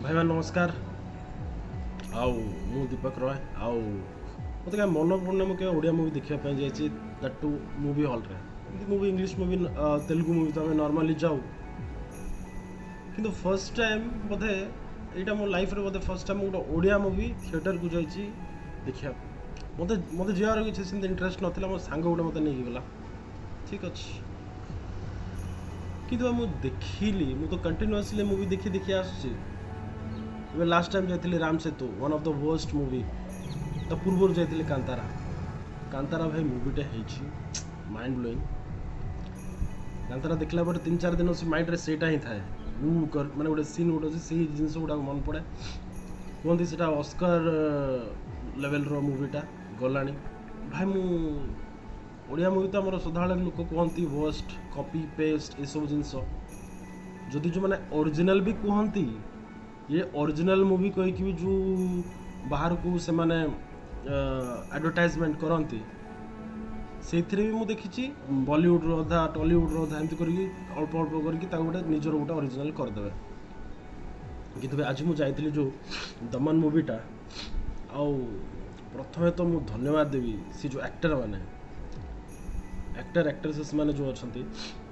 ଭାଇମାନେ ନମସ୍କାର। ଆଉ ମୁଁ ଦୀପକ ରୟ। ଆଉ ମୋତେ କାଇଁ ମନେ ପଡ଼ୁନି ମୁଁ କେବେ ଓଡ଼ିଆ ମୁଭି ଦେଖିବା ପାଇଁ ଯାଇଛି, that two movie ହଲ୍ରେ। ଏମିତି movie, English movie, Telugu movie ତ ଆମେ ନର୍ମାଲି ଯାଉ, କିନ୍ତୁ ଫର୍ଷ୍ଟ ଟାଇମ୍ ବୋଧେ ଏଇଟା ମୋ ଲାଇଫ୍ରେ ବୋଧେ ଫର୍ଷ୍ଟ ଟାଇମ୍ ମୁଁ ଗୋଟେ ଓଡ଼ିଆ ମୁଭି ଥିଏଟର୍କୁ ଯାଇଛି ଦେଖିବା। ମୋତେ ଯିବାର କିଛି ସେମିତି ଇଣ୍ଟରେଷ୍ଟ ନଥିଲା। ମୋ ସାଙ୍ଗ ଗୋଟେ ମୋତେ ନେଇକି ଗଲା, ଠିକ୍ ଅଛି, କିନ୍ତୁ ମୁଁ ଦେଖିଲି। ମୁଁ ତ କଣ୍ଟିନ୍ୟୁଅସଲି ମୁଭି ଦେଖି ଦେଖି ଆସୁଛି। ଏବେ ଲାଷ୍ଟ ଟାଇମ୍ ଯାଇଥିଲି Ram Setu, one of the worst movie. ତା ପୂର୍ବରୁ ଯାଇଥିଲି କାନ୍ତାରା। କାନ୍ତାରା ଭାଇ ମୁଭିଟା ହେଇଛି ମାଇଣ୍ଡ ବ୍ଲୋଇଂ। କାନ୍ତାରା ଦେଖିଲା ପରେ 3-4 ଦିନ ସେ ମାଇଣ୍ଡରେ ସେଇଟା ହିଁ ଥାଏ। ମାନେ ଗୋଟେ ସିନ୍ ଗୋଟେ ଅଛି, ସେଇ ଜିନିଷ ଗୁଡ଼ାକ ମନେ ପଡ଼େ। କୁହନ୍ତି ସେଇଟା ଅସ୍କର ଲେଭେଲର ମୁଭିଟା ଗଲାଣି। ଭାଇ ମୁଁ ଓଡ଼ିଆ ମୁଭି ତ ଆମର ସଦାବେଳେ ଲୋକ କୁହନ୍ତି ୱର୍ଷ୍ଟ, କପି ପେଷ୍ଟ ଏସବୁ ଜିନିଷ। ଯଦି ଯେଉଁମାନେ ଅରିଜିନାଲ୍ ବି କୁହନ୍ତି, ଇଏ ଅରିଜିନାଲ୍ ମୁଭି କହିକି ବି ଯେଉଁ ବାହାରକୁ ସେମାନେ ଆଡ଼ଭର୍ଟାଇଜମେଣ୍ଟ କରନ୍ତି, ସେଇଥିରେ ବି ମୁଁ ଦେଖିଛି ବଲିଉଡ଼ର ଅଧା, ଟଲିଉଡ଼ର ଅଧା, ଏମିତି କରିକି ଅଳ୍ପ ଅଳ୍ପ କରିକି ତାକୁ ଗୋଟେ ନିଜର ଗୋଟେ ଅରିଜିନାଲ୍ କରିଦେବେ। କିନ୍ତୁ ଆଜି ମୁଁ ଯାଇଥିଲି ଯେଉଁ ଦମନ ମୁଭିଟା, ଆଉ ପ୍ରଥମେ ତ ମୁଁ ଧନ୍ୟବାଦ ଦେବି ସେ ଯେଉଁ ଆକ୍ଟର ମାନେ, ଆକ୍ଟର ଆକ୍ଟ୍ରେସେସ୍ ମାନେ ଯେଉଁ ଅଛନ୍ତି,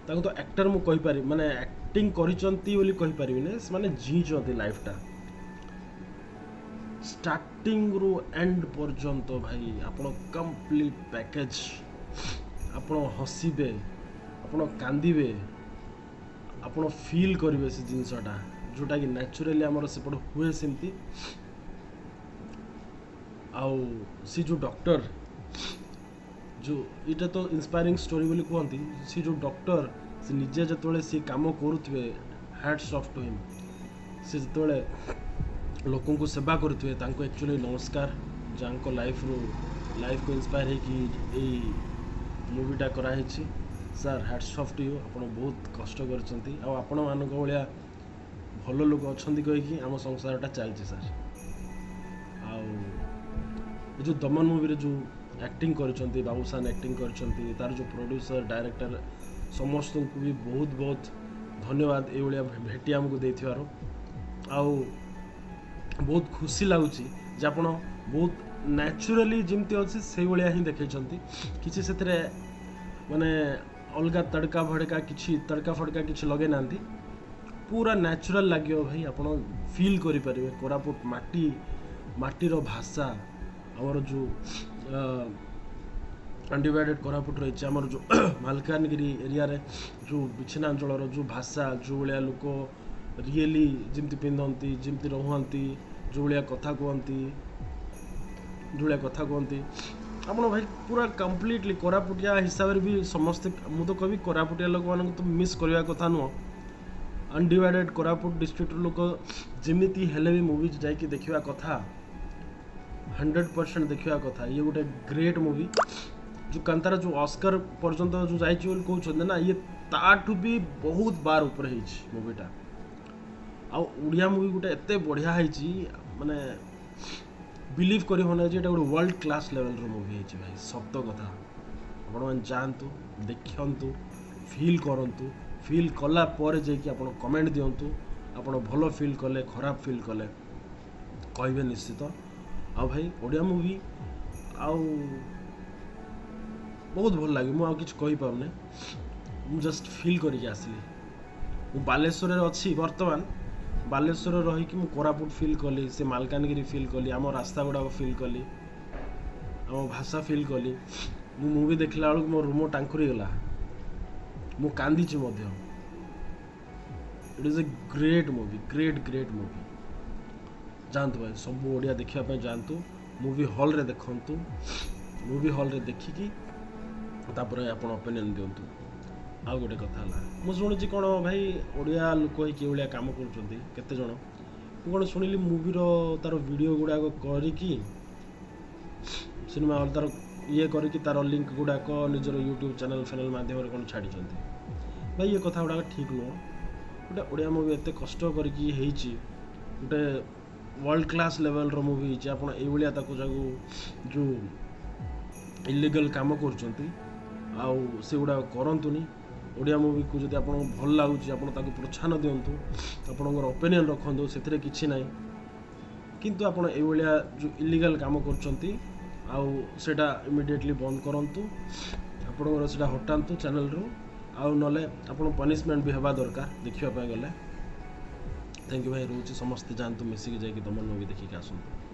ତାଙ୍କୁ ତ ଆକ୍ଟର ମୁଁ କହିପାରିବି, ମାନେ ଆକ୍ଟିଂ କରିଛନ୍ତି ବୋଲି କହିପାରିବିନି, ସେମାନେ ଜିଇଁଛନ୍ତି ଲାଇଫଟା ଷ୍ଟାର୍ଟିଂରୁ ଏଣ୍ଡ ପର୍ଯ୍ୟନ୍ତ। ଭାଇ ଆପଣ କମ୍ପ୍ଲିଟ୍ ପ୍ୟାକେଜ୍, ଆପଣ ହସିବେ, ଆପଣ କାନ୍ଦିବେ, ଆପଣ ଫିଲ୍ କରିବେ ସେ ଜିନିଷଟା ଯେଉଁଟାକି ନ୍ୟାଚୁରାଲି ଆମର ସେପଟେ ହୁଏ ସେମିତି। ଆଉ ସେ ଯେଉଁ ଡକ୍ଟର, ଯେଉଁ ଏଇଟା ତ ଇନ୍ସପାୟାରିଂ ଷ୍ଟୋରି ବୋଲି କୁହନ୍ତି, ସେ ଯେଉଁ ଡକ୍ଟର ସେ ନିଜେ ଯେତେବେଳେ ସେ କାମ କରୁଥିବେ, ହ୍ୟାଟ୍ସ ଅଫ୍ ଟୁ ହିମ୍। ସେ ଯେତେବେଳେ ଲୋକଙ୍କୁ ସେବା କରୁଥିବେ, ତାଙ୍କୁ ଆକ୍ଚୁଆଲି ନମସ୍କାର, ଯାହାଙ୍କ ଲାଇଫ୍ରୁ ଲାଇଫ୍କୁ ଇନ୍ସପାୟାର ହେଇକି ଏଇ ମୁଭିଟା କରାହେଇଛି। Sir, hats off to you. ଆପଣ ବହୁତ କଷ୍ଟ କରିଛନ୍ତି, ଆଉ ଆପଣମାନଙ୍କ ଭଳିଆ ଭଲ ଲୋକ ଅଛନ୍ତି କହିକି ଆମ ସଂସାରଟା ଚାଲିଛି ସାର୍। ଆଉ ଏ ଯେଉଁ ଦମନ ମୁଭିରେ ଯେଉଁ ଆକ୍ଟିଂ କରିଛନ୍ତି, ବାବୁସାନ ଆକ୍ଟିଂ କରିଛନ୍ତି, ତାର ଯେଉଁ ପ୍ରଡ୍ୟୁସର, ଡାଇରେକ୍ଟର, ସମସ୍ତଙ୍କୁ ବି ବହୁତ ବହୁତ ଧନ୍ୟବାଦ ଏଇଭଳିଆ ଭେଟି ଆମକୁ ଦେଇଥିବାରୁ। ଆଉ ବହୁତ ଖୁସି ଲାଗୁଛି ଯେ ଆପଣ ବହୁତ ନ୍ୟାଚୁରାଲି ଯେମିତି ଅଛି ସେଇଭଳିଆ ହିଁ ଦେଖେଇଛନ୍ତି। କିଛି ସେଥିରେ ମାନେ ଅଲଗା ତଡ଼କା ଭଡ଼କା କିଛି, ତଡ଼କା ଫଡ଼କା କିଛି ଲଗେଇ ନାହାନ୍ତି, ପୁରା ନ୍ୟାଚୁରାଲ୍ ଲାଗିବ ଭାଇ। ଆପଣ ଫିଲ୍ କରିପାରିବେ କୋରାପୁଟ ମାଟି, ମାଟିର ଭାଷା, ଆମର ଯେଉଁ ଅନଡିଭାଇଡେଡ଼ କୋରାପୁଟ ରହିଛି, ଆମର ଯେଉଁ ମାଲକାନଗିରି ଏରିଆରେ ଯେଉଁ ବିଚ୍ଛିନ୍ନାଞ୍ଚଳର ଯେଉଁ ଭାଷା, ଯେଉଁ ଭଳିଆ ଲୋକ ରିଏଲି ଯେମିତି ପିନ୍ଧନ୍ତି, ଯେମିତି ରୁହନ୍ତି, ଯେଉଁ ଭଳିଆ କଥା କୁହନ୍ତି, ଯେଉଁ ଭଳିଆ କଥା କୁହନ୍ତି, ଆପଣ ଭାଇ ପୁରା କମ୍ପ୍ଲିଟଲି କୋରାପୁଟିଆ ହିସାବରେ ବି ସମସ୍ତେ, ମୁଁ ତ କହିବି କୋରାପୁଟିଆ ଲୋକମାନଙ୍କୁ ତ ମିସ୍ କରିବା କଥା ନୁହଁ। ଅନଡିଭାଇଡେଡ଼ କୋରାପୁଟ ଡିଷ୍ଟ୍ରିକ୍ଟର ଲୋକ ଯେମିତି ହେଲେ ବି ମୁଭି ଯାଇକି ଦେଖିବା କଥା, 100% ଦେଖିବା କଥା। ଇଏ ଗୋଟେ ଗ୍ରେଟ୍ ମୁଭି। ଯେଉଁ କାନ୍ତାରା ଯେଉଁ ଅସ୍କର ପର୍ଯ୍ୟନ୍ତ ଯେଉଁ ଯାଇଛି ବୋଲି କହୁଛନ୍ତି ନା, ଇଏ ତାଠୁ ବି ବହୁତ ବାର ଉପରେ ହେଇଛି ମୁଭିଟା। ଆଉ ଓଡ଼ିଆ ମୁଭି ଗୋଟେ ଏତେ ବଢ଼ିଆ ହେଇଛି, ମାନେ ବିଲିଭ୍ କରି ହେଉନି ଯେ ଏଇଟା ଗୋଟେ ୱାର୍ଲଡ କ୍ଲାସ୍ ଲେଭେଲର ମୁଭି ହେଇଛି ଭାଇ, ସତ କଥା। ଆପଣମାନେ ଯାଆନ୍ତୁ, ଦେଖନ୍ତୁ, ଫିଲ୍ କରନ୍ତୁ। ଫିଲ୍ କଲା ପରେ ଯାଇକି ଆପଣ କମେଣ୍ଟ ଦିଅନ୍ତୁ। ଆପଣ ଭଲ ଫିଲ୍ କଲେ, ଖରାପ ଫିଲ୍ କଲେ କହିବେ ନିଶ୍ଚିତ। ଆଉ ଭାଇ ଓଡ଼ିଆ ମୁଭି ଆଉ ବହୁତ ଭଲ ଲାଗେ, ମୁଁ ଆଉ କିଛି କହିପାରୁନି, ମୁଁ ଜଷ୍ଟ ଫିଲ୍ କରିକି ଆସିଲି। ମୁଁ ବାଲେଶ୍ୱରରେ ଅଛି ବର୍ତ୍ତମାନ, ବାଲେଶ୍ୱରରେ ରହିକି ମୁଁ କୋରାପୁଟ ଫିଲ୍ କଲି, ସେ ମାଲକାନଗିରି ଫିଲ୍ କଲି, ଆମ ରାସ୍ତା ଗୁଡ଼ାକ ଫିଲ୍ କଲି, ଆମ ଭାଷା ଫିଲ୍ କଲି। ମୁଁ ମୁଭି ଦେଖିଲା ବେଳକୁ ମୋ ରୁମ ଟାଙ୍କୁରିଗଲା, ମୁଁ କାନ୍ଦିଛି ମଧ୍ୟ। It is a great movie, great great movie. ଯାଆନ୍ତୁ ଭାଇ, ସବୁ ଓଡ଼ିଆ ଦେଖିବା ପାଇଁ ଯାଆନ୍ତୁ, ମୁଭି ହଲ୍ରେ ଦେଖନ୍ତୁ, ମୁଭି ହଲ୍ରେ ଦେଖିକି ତାପରେ ଆପଣ ଓପିନିଅନ୍ ଦିଅନ୍ତୁ। ଆଉ ଗୋଟେ କଥା ହେଲା, ମୁଁ ଶୁଣୁଛି କ'ଣ ଭାଇ ଓଡ଼ିଆ ଲୋକ ହେଇକି ଏଭଳିଆ କାମ କରୁଛନ୍ତି କେତେଜଣ। ମୁଁ କ'ଣ ଶୁଣିଲି ମୁଭିର ତାର ଭିଡ଼ିଓ ଗୁଡ଼ାକ କରିକି ସିନେମା ହଲ୍ ତାର ଇଏ କରିକି ତାର ଲିଙ୍କ ଗୁଡ଼ାକ ନିଜର ୟୁଟ୍ୟୁବ୍ ଚ୍ୟାନେଲ୍ ଫ୍ୟାନେଲ୍ ମାଧ୍ୟମରେ କ'ଣ ଛାଡ଼ିଛନ୍ତି। ଭାଇ ଏ କଥା ଗୁଡ଼ାକ ଠିକ୍ ନୁହଁ। ଗୋଟେ ଓଡ଼ିଆ ମୁଭି ଏତେ କଷ୍ଟ କରିକି ହେଇଛି, ଗୋଟେ ୱାର୍ଲଡ କ୍ଲାସ୍ ଲେଭେଲର ମୁଭି ହେଇଛି, ଆପଣ ଏଇଭଳିଆ ତାକୁ ଯାକୁ ଯେଉଁ ଇଲିଗାଲ୍ କାମ କରୁଛନ୍ତି, ଆଉ ସେଗୁଡ଼ାକ କରନ୍ତୁନି। ଓଡ଼ିଆ ମୁଭିକୁ ଯଦି ଆପଣଙ୍କୁ ଭଲ ଲାଗୁଛି, ଆପଣ ତାକୁ ପ୍ରୋତ୍ସାହନ ଦିଅନ୍ତୁ, ଆପଣଙ୍କର ଓପିନିଅନ୍ ରଖନ୍ତୁ, ସେଥିରେ କିଛି ନାହିଁ। କିନ୍ତୁ ଆପଣ ଏଇଭଳିଆ ଯେଉଁ ଇଲିଗାଲ୍ କାମ କରୁଛନ୍ତି, ଆଉ ସେଇଟା ଇମିଡ଼ିଏଟଲି ବନ୍ଦ କରନ୍ତୁ, ଆପଣଙ୍କର ସେଇଟା ହଟାନ୍ତୁ ଚ୍ୟାନେଲ୍ରୁ, ଆଉ ନହେଲେ ଆପଣ ପନିସମେଣ୍ଟ ବି ହେବା ଦରକାର ଦେଖିବା ପାଇଁ ଗଲେ। Thank you ଭାଇ, ରହୁଛି। ସମସ୍ତେ ଯାଆନ୍ତୁ, ମିଶିକି ଯାଇକି ଦମନ ମୁଭି ଦେଖିକି ଆସନ୍ତୁ।